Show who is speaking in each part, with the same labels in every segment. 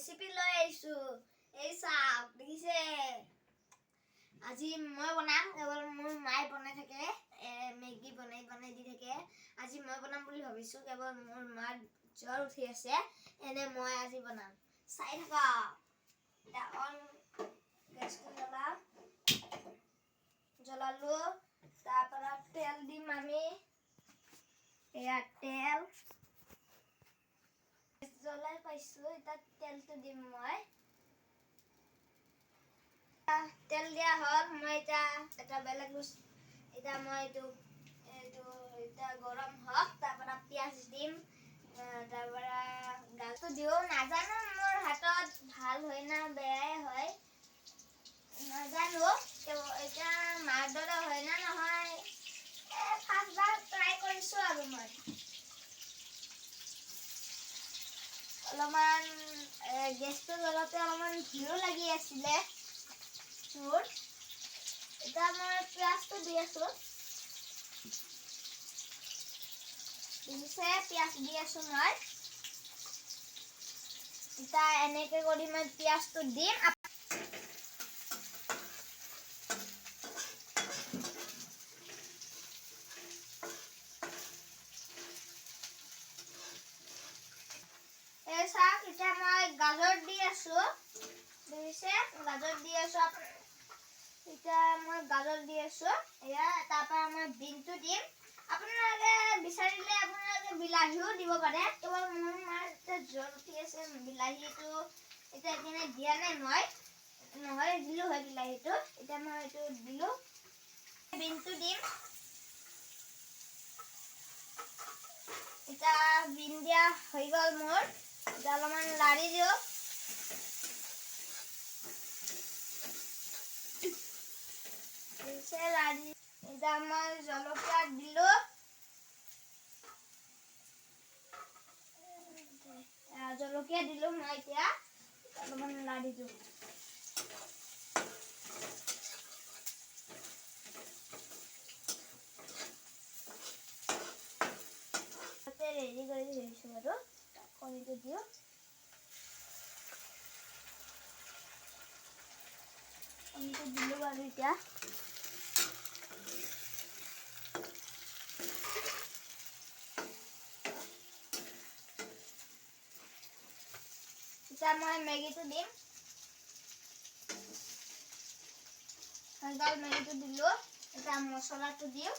Speaker 1: Recipe লৈ আহিছো। এই চাওক, দেখিছে? আজি মই বনাম। কেৱল মোৰ মায়ে বনাই থাকে, মেগী বনাই বনাই দি থাকে। আজি মই বনাম বুলি ভাবিছো। কেৱল মোৰ মাৰ জ্বৰ উঠি আছে, এনে মই আজি বনাম। চাই থাকক। এতিয়া অন গেছটো জ্বলাম। জ্বলালো। তাৰ পৰা তেল দিম আমি। এয়া তেল জ্বলাই পাইছো। এতিয়া তেলটো দিম মই। তেল দিয়া হ'ল। মই এতিয়া এটা বেলেগ বস্তু, এতিয়া মই এইটো এইটো এতিয়া গৰম হওক, তাৰ পৰা পিঁয়াজ দিম, তাৰ পৰা গাজটো দিওঁ। নাজানো মোৰ হাতত ভাল হয় না বেয়াই হয়, নাজানো। এতিয়া মাৰ দৰে হয় না নহয়, ফাৰ্ষ্টবাৰ ট্ৰাই কৰিছোঁ আৰু মই। অলপমান গেছটো জ্বলাওঁতে অলপমান ভিৰো লাগি আছিলে মোৰ। এতিয়া মই পিঁয়াজটো দি আছোঁ। দেখিছে? পিঁয়াজ দি আছোঁ মই। এতিয়া এনেকে কৰি মই পিঁয়াজটো দিম। এই চাওক, এতিয়া মই গাজৰ দি আছো। দেখিছে? গাজৰ দি আছো। এতিয়া মই গাজৰ দি আছো এয়া। তাৰ পৰা মই বিনটো দিম। আপোনালোকে বিচাৰিলে আপোনালোকে বিলাহীও দিব পাৰে। কেৱল মোৰ মাৰ এতিয়া জ্বৰ উঠি আছে, বিলাহীটো এতিয়া সেইকাৰণে দিয়া নাই মই, নহ'লে দিলো হয় বিলাহীটো। এতিয়া মই এইটো দিলো, বিনটো দিম। এতিয়া বিন দিয়া হৈ গ'ল মোৰ। এতিয়া অলপমান লাৰি দিওঁ। লাৰি এতিয়া মই জলকীয়া দিলো। জলকীয়া দিলো মই। এতিয়া অলপমান লাৰি দিওঁ। ৰেডি কৰি থৈছোঁ বাৰু। কণীটো দিওঁ। কণীটো দিলোঁ বাৰু। এতিয়া এতিয়া মই মেগীটো দিম। হৈ গ'ল, মেগীটো দিলোঁ। এতিয়া মছলাটো দিওঁ।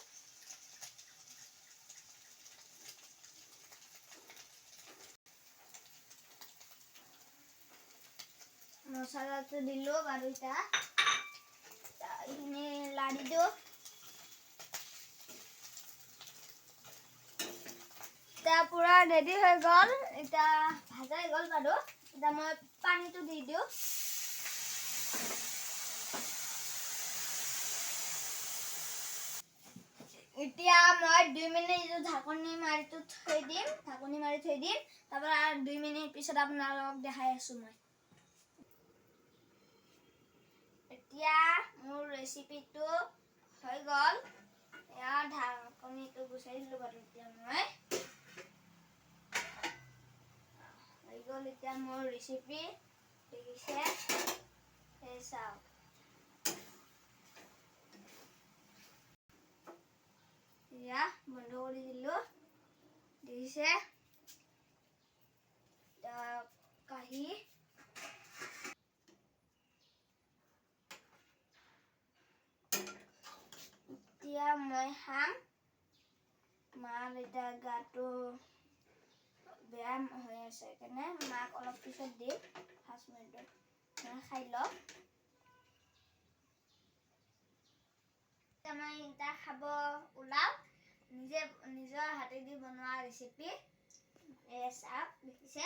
Speaker 1: মছলাটো দিলোঁ বাৰু। এতিয়া এইখিনি লাৰি দিওঁ। এতিয়া পূৰা ৰেডি হৈ গ'ল। এতিয়া ভাজাই গ'ল বাৰু। এতিয়া মই পানীটো দি দিওঁ। এতিয়া মই 2 মিনিট এইটো ঢাকনি মাৰিটো থৈ দিম। ঢাকনি মাৰি থৈ দিম। তাৰপৰা 2 মিনিট পিছত আপোনালোকক দেখাই আছোঁ মই। এতিয়া মোৰ ৰেচিপিটো হৈ গ'ল। এয়া ঢাকনিটো গুচাই দিলোঁ বাৰু। এতিয়া মই হৈ গ'ল এতিয়া মোৰ ৰেচিপি। দেখিছে? এই চাওক। এয়া বন্ধ কৰি দিলোঁ। দেখিছে? কাঁহী। এতিয়া মই খাম। মাৰ এতিয়া গাটো বেয়া হৈ আছে, সেইকাৰণে মাক অলপ পিছত দিম। 5 মিনিটত মই খাই লওঁ। এতিয়া মই এতিয়া খাব ওলাওঁ। নিজে নিজৰ হাতেদি বনোৱা ৰেচিপি। এই চাওক, দেখিছে?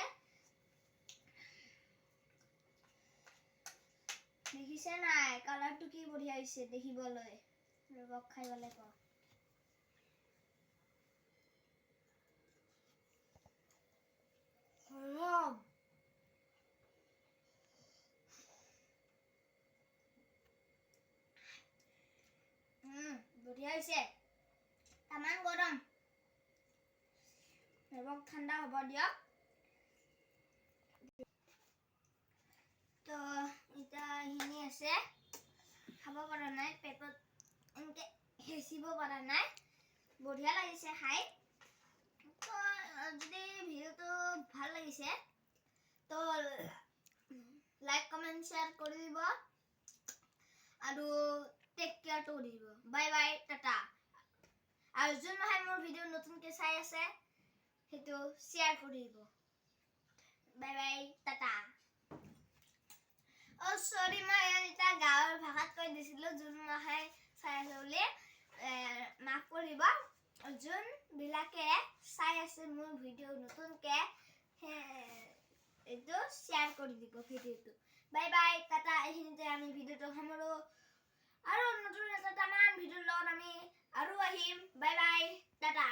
Speaker 1: দেখিছে নাই? কালাৰটো কি বঢ়িয়া হৈছে দেখিবলৈ। ৰ'ব, খাই পেলাই কওঁ। গৰম। বঢ়িয়া হৈছে। তামান গৰম। ৰ'ব, ঠাণ্ডা হ'ব দিয়ক। তো এতিয়া এইখিনি আছে, খাব পৰা নাই, পেটত এনেকৈ হেঁচিব পৰা নাই। বঢ়িয়া লাগিছে খাই। তো যদি ভিডিঅ'টো ভাল লাগিছে, তো লাইক, কমেণ্ট, শ্বেয়াৰ কৰি দিব আৰু টেক কেয়াৰটো কৰি দিব। Bye bye, tata. আৰু যোন মাহে মোৰ ভিডিঅ' নতুনকৈ চাই আছে, সেইটো শ্বেয়াৰ কৰি দিব। Bye bye, tata. অ' চৰি, মই এতিয়া গাঁৱৰ ভাষাত কৈ দিছিলোঁ। যোন মাহে চাই আছে বুলি মাফ কৰিব। যোনবিলাকে চাই আছে মোৰ ভিডিঅ' নতুনকৈ, এইটো শ্বেয়াৰ কৰি দিব ভিডিঅ'টো। Bye bye, Tata. এইখিনিতে আমি ভিডিঅ'টো সামৰোঁ আৰু নতুন এটা তামান ভিডিঅ'ৰ লগত আমি আৰু আহিম। Bye bye, tata.